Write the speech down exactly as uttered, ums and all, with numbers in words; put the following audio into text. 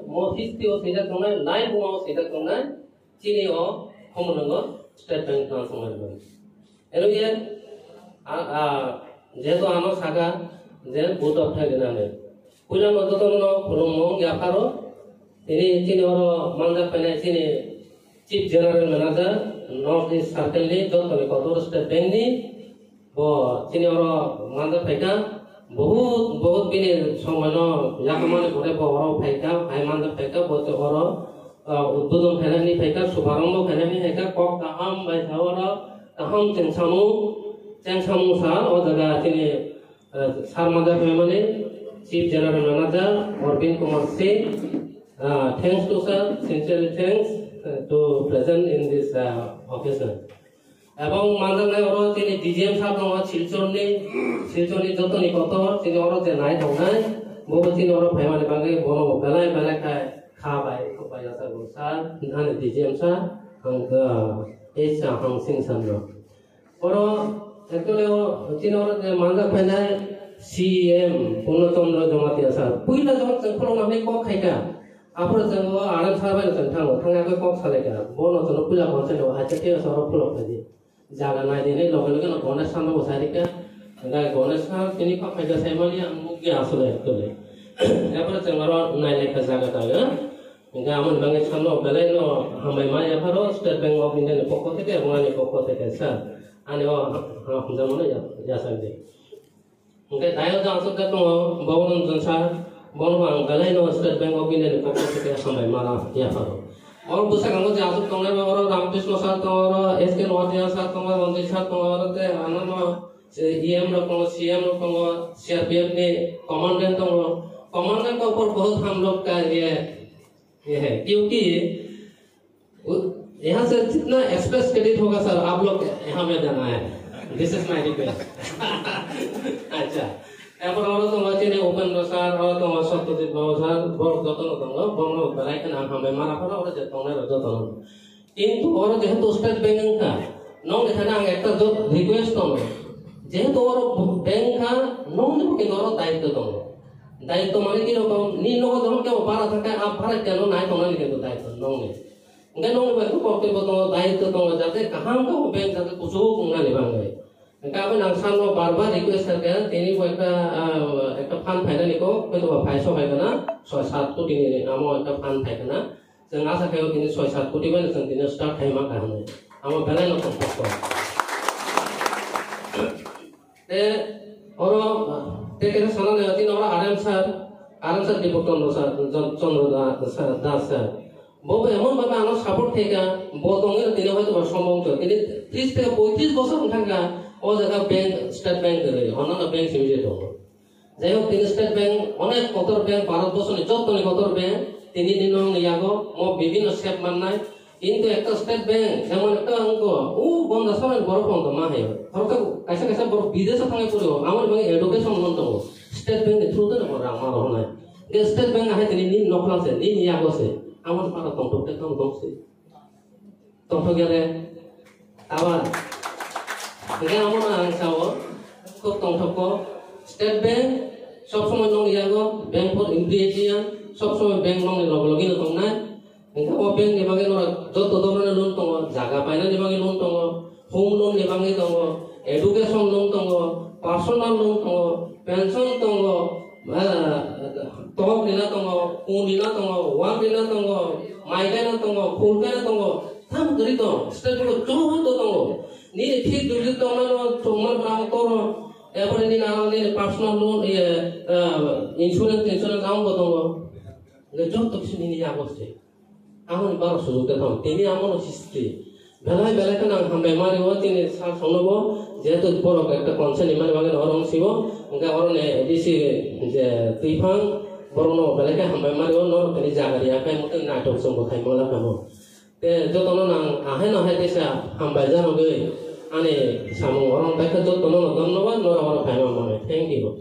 Mo history o swijak tongnai, nai buma o swijak tongnai, chini o homono State Bank transformation. Eno ye, a, a, jehetu ano saka je vote of thank you nani. Puila no joto no khulumung yapharo, tini chini oro manjak painai chini Chief General Manager, North East Circle ni, joto ni kotor State Bank ni, bo chini oro manjak phaikha, bahut, bahut bini somoi no yakamani pore bo oro phaikha, hai manjak phaikha, bo te oro, ah, udbodon khainani phaikha, subarambo khainani phaikha, kok kaham bai sa oro, kaham chengsamung, chengsamung sa o jaga chini, ah, sar manjak phaimani, Chief General Manager, Arvind Kumar Singh, ah, thanks to sir, sincerely thanks, ah, to present in this, ah, occasion. Ebong manjaknai oro chini D G M sir tongo Silchorni, Silchorni jotoni kotor chini oro je nai tongnai, bobo chini oro phaimani bagwi bono belai belai khai kha bai thok bai yachago sir, ani D G M sir, ang, ah, H Hangsing sir no. Oro actually o chini oro je manjak phainai C E M Purno Chandra Jamatia sir, puila jok chwng khulumnani kok khaikha. Aphuru chwng o R M sir bai no chwng thango, thangya khe kok salaikha. Bono chwngno puila consent o, acha thik ase, oro khulok khaidi. Jaga nai di, loge loge no Ganesh sir no bo sai rikha. Hingkhe Ganesh sir tini kok khaikha sai mani ang nukya asole actually. Aphuru chwng oro nai laikha jaga ta, eh? Hingkhe amoni bagwi sir no belai no hambai ma yapharo State Bank of India ni pokho theke, ebong ani pokho theke sir. Ani o ha-, hamjakmano ya-, yachak di. Hingke dayo je aswk khe tongo, Bhabaranjan sir, bono bo ang belai no State Bank of India ni pokho theke hambai ma yapharo. Oro bwskango je aswk tongnai ba oro Ramkrishna sir tongo, oro S K Noatia sir tongo, Ranjit sir tongo, oro tei ano no E M rok tongo, C M rok tongo, C R P F ni commandant tongo. Commandant ka upor bahut hum log ka ye, ye hai, kyunki यहाँ से जितना express credit होगा सर, आप लोग यहाँ में जाना है। This is my request. Acha. Epor oro tongo chini Upendra sir, oro tongo Satyajit Babu sir, borok jotono tongo, borokno belai kheno ang hambai ma yapharo, oro je tongnai rok jotono. Kintu oro jehetu State Bank wngkha, nongni thani ang ekta jot request tongo. Jehetu oro bank kha, nongni bo kintu oro daityo tongo. Daityo mane ki rokom, ni nogo jokhon kebo bara thangkhe, a bara keno nai tongnani kintu daityo nongni. Hingke nongni bai kok twibo tongo, daityo tongo, jate kaham khe o bank jate kuchuk wngnani bagwi. Hingke aboni ang sir no bar bar request khaikha, tini bo ekta, ah, ekta fund phainani kok, hwnkhe bo phai sobai gana, soi sat koti ni amo ekta fund phai gana. Chwng asa khaio tini soi sat koti bai chwng tini start khai ma kaham. Amo belai no tongthok kok. Te oro, te khe sana nai tini oro R M sir, R M sir Dipok Chandra sir, Chan-, Chandra Da-, sir, Das sir. Bo bo emon bhabe ano support khaikha, bo tongwi tini hoyto ba sombong to. Tini tris theke poitris bosor wng thangkha, o jaga bank, State Bank kwrwi, onano bank simi je tongo. Jai hok, tini State Bank onek kotor bank, Bharat borsoni jottoni kotor bank, tini nini nongni yago mo bibhinno sep mannai. Kintu ekta State Bank emon ekta wngkho, o Gonda sorani borok phano ma hai. Horokhe kaisa kaisa borok bidesh thangwi poro, amoni bagwi education loan tongo. State Bank ni through deno borok rang ma rohornai. Hingke State Bank ahai tini nini nokla se, nini yago se. Amoni para tongthok khe tong tong se. Tongthok ya de. Abar. Hingke amo no ang sao, khub tongthok ko. State Bank sob somoi nong yago, Bank for Inclusion, sob somoi bank nongni loge loge no tongnai. Hingke o bank ni bagwi no joto dhoroner loan tongo, jaga painani bagwi loan tongo, home loan ni bagwi tongo, education loan tongo, personal loan tongo, pension tongo, ah, tok rina tongo, kun rina tongo, wak rina tongo, mai kaina tongo, khul kaina tongo, tamo kwrwi tong, state bank o joto tongo. Nini fixed deposit tongmano tongma rang toro, epore nini aro nini personal loan, iye, ah, insurance, insurance amo bo tongo. Hingke joto kisi nini yago se. Amoni baro sujuk de tong. Tini amono history. Belai belai kheno ang hambai mari o tini sir songno bo, jehetu borok ekta consent ni mani bagwi no oro wng sibo. Hingke oro ni A D C je Twifang, borok no belai khe hambai mari o, norok tini jaga riya khai mutung naitok chwng bo khai mala kamo. Te jotono nang ahai no hai teisa hambai janogwi ani samung oro wng kha, jotono no dhonnobad norok oro phaima mani. Thank you.